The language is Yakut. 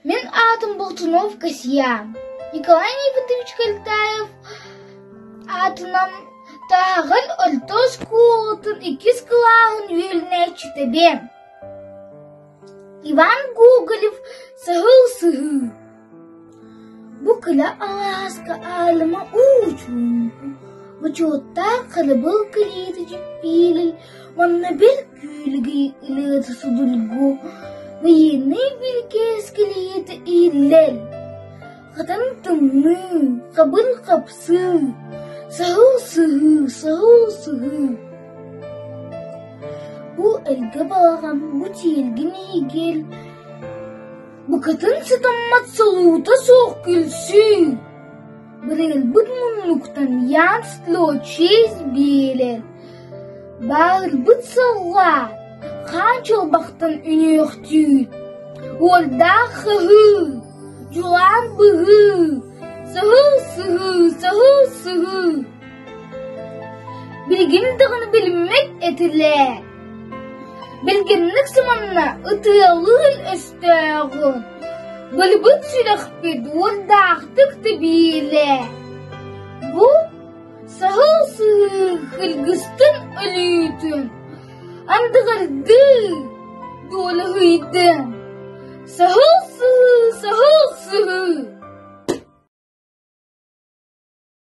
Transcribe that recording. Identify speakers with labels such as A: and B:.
A: Мин аатым Болтунов Касьян. Николай Никитович Кальтаев аатынан Тааҕын орто оскуолатын иккис кылааһын үөрэнээччитэбин. Иван Гоголев «Саһыл сыһыы» Бу кыра алааска аалыма уу чуумпу, бочуоттаах харабыл кэлиитэ дьиппиэрил уонна бэл күөлүгэй ылыата судургу, байыаннай бирикээс кэлиитэ иһиллэр. Хатан тымныы, хабыр хапсыы, саһыл сыһыы, саһыл сыһыы. Бу эргэ балаҕан, бу тиэргэн иһигэр Букатын сытаммат солуута суох күлсүү, бырыырбыт муннуктан Янсло честь биэрэр, бааһырбыт саллаат хаан чалбахтан үнүөхтүүр, уордаах хаһыы, дьулаан быһыы, саһыл сыһыы, саһыл сыһыы. Билигин даҕаны билиммэт этилэр. Билгинник сыманна ытыалыыр өстөөҕүн, Былбыт сүрэхпит уордаахтык тэбиилэ. Бу саһыл сыһыы кыргыстын өлүүтүн андыгырдыы дуолаһыйдын. Саһыл сыһыы, саһыл сыһыы.